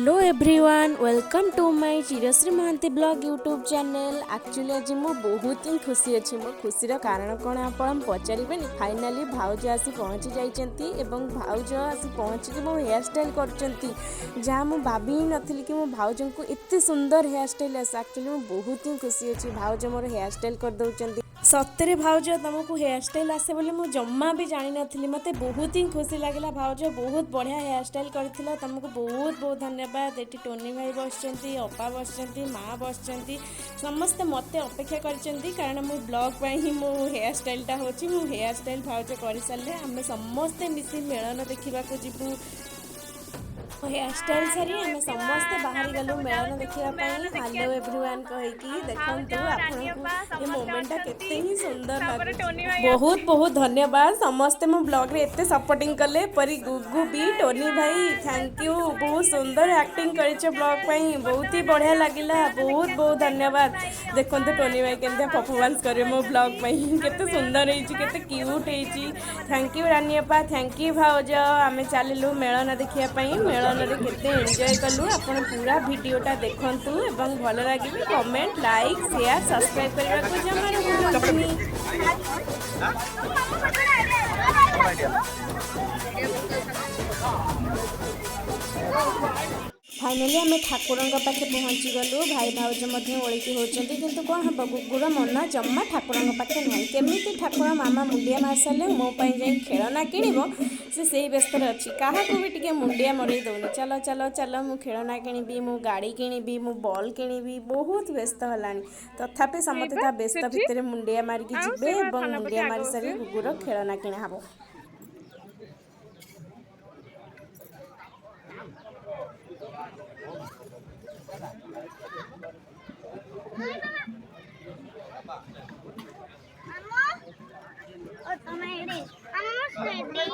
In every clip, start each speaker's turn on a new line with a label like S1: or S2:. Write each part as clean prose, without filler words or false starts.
S1: Hello everyone, welcome to my Chirashree Mohanty vlog YouTube channel. Actually ଆଜି ମୁଁ ବହୁତ ହିଁ ଖୁସି ଅଛି। ମୋ ଖୁସିର କାରଣ କ'ଣ ଆପଣ ପଚାରିବେନି? ଫାଇନାଲି ଭାଉଜ ଆସି ପହଞ୍ଚି ଯାଇଛନ୍ତି ଏବଂ ଭାଉଜ ଆସି ପହଞ୍ଚିକି ମୋ ହେୟାର ଷ୍ଟାଇଲ୍ କରୁଛନ୍ତି, ଯାହା ମୁଁ ଭାବି ହିଁ ନଥିଲି କି ମୋ ଭାଉଜଙ୍କୁ ଏତେ ସୁନ୍ଦର ହେୟାର ଷ୍ଟାଇଲ୍ ଆସେ। ଆକ୍ଚୁଆଲି ମୁଁ ବହୁତ ହିଁ ଖୁସି ଅଛି। ଭାଉଜ ମୋର ହେୟାର ଷ୍ଟାଇଲ୍ କରିଦେଉଛନ୍ତି। ସତରେ ଭାଉଜ, ତୁମକୁ ହେୟାର ଷ୍ଟାଇଲ୍ ଆସେ ବୋଲି ମୁଁ ଜମା ବି ଜାଣିନଥିଲି। ମୋତେ ବହୁତ ହିଁ ଖୁସି ଲାଗିଲା। ଭାଉଜ, ବହୁତ ବଢ଼ିଆ ହେୟାର ଷ୍ଟାଇଲ୍ କରିଥିଲ। ତୁମକୁ ବହୁତ ବହୁତ ଧନ୍ୟବାଦ। ଏଠି ଟୋନି ଭାଇ ବସିଛନ୍ତି, ଅପା ବସିଛନ୍ତି, ମା ବସିଛନ୍ତି, ସମସ୍ତେ ମୋତେ ଅପେକ୍ଷା କରିଛନ୍ତି, କାରଣ ମୁଁ ବ୍ଲଗ୍ ପାଇଁ ହିଁ ମୋ ହେୟାର ଷ୍ଟାଇଲ୍ଟା ହେଉଛି। ମୁଁ ହେୟାର ଷ୍ଟାଇଲ୍ ଭାଉଜ କରିସାରିଲେ ଆମେ ସମସ୍ତେ ମିଶି ମେଳନ ଦେଖିବାକୁ ଯିବୁ। ହେୟାର ଷ୍ଟାଇଲ୍ ସାରି ଆମେ ସମସ୍ତେ ବାହାରି ଗଲୁ ମେଳନ ଦେଖିବା ପାଇଁ। ହାଲୋ ଏଭ୍ରିୱାନ୍ କହିକି ଦେଖନ୍ତୁ, ଆପଣଙ୍କୁ ଏ ମୋମେଣ୍ଟଟା କେତେ ହିଁ ସୁନ୍ଦର ଲାଗୁଛି। ବହୁତ ବହୁତ ଧନ୍ୟବାଦ, ସମସ୍ତେ ମୋ ବ୍ଲଗ୍ରେ ଏତେ ସପୋର୍ଟିଂ କଲେ। ପରି ଗୁଗୁ ବି, ଟୋନି ଭାଇ, thank you. ବହୁତ ସୁନ୍ଦର ଆକ୍ଟିଂ କରିଛ ବ୍ଲଗ୍ ପାଇଁ, ବହୁତ ହି ବଢ଼ିଆ ଲାଗିଲା। ବହୁତ ବହୁତ ଧନ୍ୟବାଦ। ଦେଖନ୍ତୁ, ଟୋନି ଭାଇ କେମିତି ପରଫର୍ମାନ୍ସ କରିବେ ମୋ ବ୍ଲଗ୍ ପାଇଁ। କେତେ ସୁନ୍ଦର ହେଇଛି, କେତେ କ୍ୟୁଟ୍ ହେଇଛି। Thank you ରାନୀ ଅପା, thank you ଭାଉଜ। ଆମେ ଚାଲିଲୁ ମେଳନ ଦେଖିବା ପାଇଁ। ମେଳନରେ କେତେ ଏନ୍ଜୟ କଲୁ, ଆପଣ ପୁରା ଭିଡ଼ିଓଟା ଦେଖନ୍ତୁ ଏବଂ ଭଲ ଲାଗିଲେ କମେଣ୍ଟ, ଲାଇକ୍, ସେୟାର, ସବସ୍କ୍ରାଇବ୍ କରିବାକୁ ଜମାରୁ ଭୁଲନ୍ତୁନି। ଫାଇନାଲି ଆମେ ଠାକୁରଙ୍କ ପାଖେ ପହଞ୍ଚିଗଲୁ। ଭାଇ ଭାଉଜ ମଧ୍ୟ ଓଳିକି ହେଉଛନ୍ତି, କିନ୍ତୁ କ'ଣ ହେବ, ଗୁଗୁର ମନ ଜମା ଠାକୁରଙ୍କ ପାଖେ ନାହିଁ। କେମିତି ଠାକୁର ମାମା ମୁଣ୍ଡିଆ ମାରି ସାରିଲେ ମୋ ପାଇଁ ଯାଇ ଖେଳନା କିଣିବ, ସେ ସେଇ ବ୍ୟସ୍ତରେ ଅଛି। କାହାକୁ ବି ଟିକେ ମୁଣ୍ଡିଆ ମରେଇ ଦେଉନି। ଚାଲ ଚାଲ ଚାଲ, ମୁଁ ଖେଳନା କିଣିବି, ମୁଁ ଗାଡ଼ି କିଣିବି, ମୁଁ ବଲ୍ କିଣିବି, ବହୁତ ବ୍ୟସ୍ତ ହେଲାଣି। ତଥାପି ସମସ୍ତେ ତା ବ୍ୟସ୍ତ ଭିତରେ ମୁଣ୍ଡିଆ ମାରିକି ଯିବେ ଏବଂ ମୁଣ୍ଡିଆ ମାରି ସାରି ଗୁଗୁର ଖେଳନା କିଣା ହେବ।
S2: ଓ ତମେ ଏଇଠି, ଆମ ସେଠି।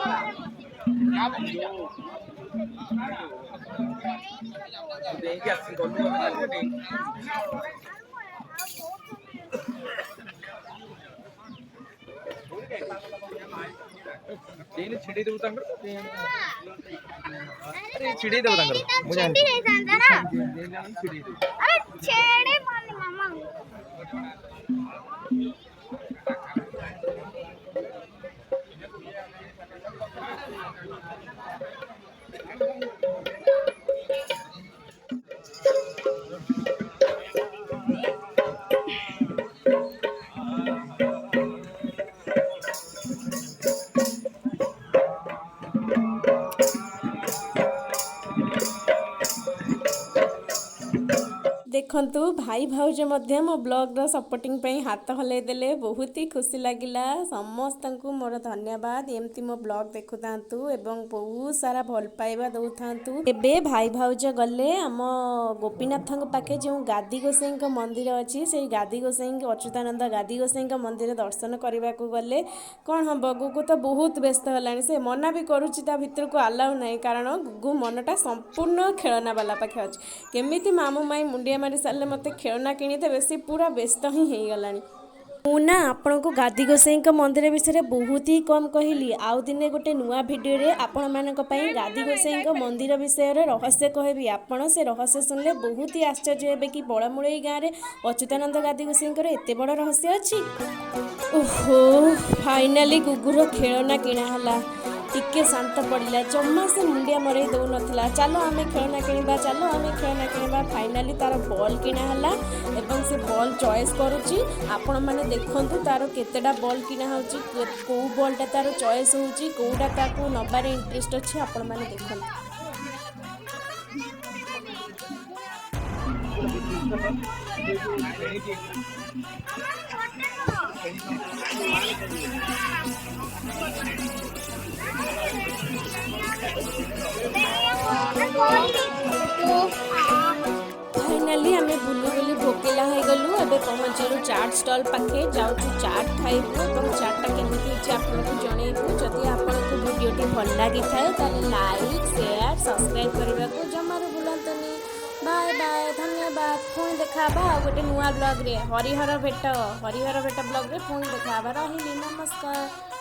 S3: ଦେଇକି ଆସି ଗଲୁ ଆମେ। ଦେଇଲେ ଛିଡେଇ ଦେବୁ ତାଙ୍କର। ଆରେ, ଛିଡେଇ ଦେବୁ ତାଙ୍କର, ମୁଁ
S2: ଛିଣ୍ଡି
S3: ଜାଣିଛି।
S2: ଯାଇଥାନ୍ତା ନା।
S3: ଛିଡେଇ ଦେବୁ।
S2: ଆରେ, ଛେଡ଼େ ପାନି ମାମା।
S1: ଦେଖନ୍ତୁ, ଭାଇ ଭାଉଜ ମଧ୍ୟ ମୋ ବ୍ଲଗ୍ର ସପୋର୍ଟିଂ ପାଇଁ ହାତ ହଲେଇ ଦେଲେ। ବହୁତ ହି ଖୁସି ଲାଗିଲା। ସମସ୍ତଙ୍କୁ ମୋର ଧନ୍ୟବାଦ। ଏମିତି ମୋ ବ୍ଲଗ୍ ଦେଖୁଥାନ୍ତୁ ଏବଂ ବହୁତ ସାରା ଭଲ ପାଇବା ଦେଉଥାନ୍ତୁ। ଏବେ ଭାଇ ଭାଉଜ ଗଲେ ଆମ ଗୋପୀନାଥଙ୍କ ପାଖେ ଯେଉଁ ଗାଦି ଗୋସାଇଙ୍କ ମନ୍ଦିର ଅଛି, ସେଇ ଗାଦି ଗୋସାଇଙ୍କ, ଅଚ୍ୟୁତାନନ୍ଦ ଗାଦି ଗୋସାଇଙ୍କ ମନ୍ଦିର ଦର୍ଶନ କରିବାକୁ ଗଲେ। କ'ଣ ହେବ, ଗୁଗୁ ତ ବହୁତ ବ୍ୟସ୍ତ ହେଲାଣି। ସେ ମନା ବି କରୁଛି, ତା ଭିତରକୁ ଆଲାଉ ନାହିଁ, କାରଣ ଗୁଗୁ ମନଟା ସମ୍ପୂର୍ଣ୍ଣ ଖେଳନା ବାଲା ପାଖେ ଅଛି। କେମିତି ମାମୁଁ ମାଇଁ ମୁଣ୍ଡିଆ ମାରି ସାରିଲେ ମୋତେ ଖେଳନା କିଣିଦେବେ, ସେ ପୁରା ବ୍ୟସ୍ତ ହିଁ ହେଇଗଲାଣି। ମୁଁ ନା ଆପଣଙ୍କୁ ଗାଦି ଗୋସାଇଙ୍କ ମନ୍ଦିର ବିଷୟରେ ବହୁତ ହି କମ୍ କହିଲି। ଆଉ ଦିନେ ଗୋଟେ ନୂଆ ଭିଡ଼ିଓରେ ଆପଣମାନଙ୍କ ପାଇଁ ଗାଦି ଗୋସାଇଙ୍କ ମନ୍ଦିର ବିଷୟରେ ରହସ୍ୟ କହିବି। ଆପଣ ସେ ରହସ୍ୟ ଶୁଣିଲେ ବହୁତ ହି ଆଶ୍ଚର୍ଯ୍ୟ ହେବେ କି ବଳମୂଳେଇ ଗାଁରେ ଅଚ୍ୟୁତାନନ୍ଦ ଗାଦି ଗୋସାଇଙ୍କର ଏତେ ବଡ଼ ରହସ୍ୟ ଅଛି। ଓହୋ, ଫାଇନାଲି ଗୁଗୁର ଖେଳନା କିଣା ହେଲା। ଟିକେ ଶାନ୍ତ ପଡ଼ିଲା। ଜମା ସେ ମୁଣ୍ଡିଆ ମରେଇ ଦେଉନଥିଲା, ଚାଲ ଆମେ ଖେଳନା କିଣିବା, ଚାଲ ଆମେ ଖେଳନା କିଣିବା। ଫାଇନାଲି ତାର ବଲ୍ କିଣା ହେଲା ଏବଂ ସେ ବଲ୍ ଚଏସ୍ କରୁଛି। ଆପଣମାନେ ଦେଖନ୍ତୁ, ତାର କେତେଟା ବଲ୍ କିଣା ହେଉଛି, କେଉଁ ବଲ୍ଟା ତାର ଚଏସ୍ ହେଉଛି, କେଉଁଟା ତାକୁ ନେବାରେ ଇଣ୍ଟରେଷ୍ଟ ଅଛି, ଆପଣମାନେ ଦେଖନ୍ତୁ। ଫାଇନାଲି ଆମେ ବୁଲି ବୁଲି ଭୋକିଲା ହେଇଗଲୁ। ଏବେ ପହଞ୍ଚିଲୁ ଚାଟ୍ ଷ୍ଟଲ୍ ପାଖେ। ଯାଉଛୁ ଚାଟ୍ ଖାଇବୁ ଏବଂ ଚାଟ୍ଟା କେମିତି ହେଇଛି ଆପଣଙ୍କୁ ଜଣେଇବୁ। ଯଦି ଆପଣଙ୍କୁ ଭିଡ଼ିଓଟି ଭଲ ଲାଗିଥାଏ, ତାହେଲେ ଲାଇକ୍, ସେୟାର, ସବସ୍କ୍ରାଇବ୍ କରିବାକୁ ଜମାରୁ ଭୁଲନ୍ତୁନି। ବାଏ ବାଏ, ଧନ୍ୟବାଦ। ପୁଣି ଦେଖା ହେବା ଆଉ ଗୋଟେ ନୂଆ ବ୍ଲଗ୍ରେ। ହରିହର ଭେଟ, ହରିହର ଭେଟ ବ୍ଲଗ୍ରେ ପୁଣି ଦେଖା ହେବା। ରହିଲି, ନମସ୍କାର।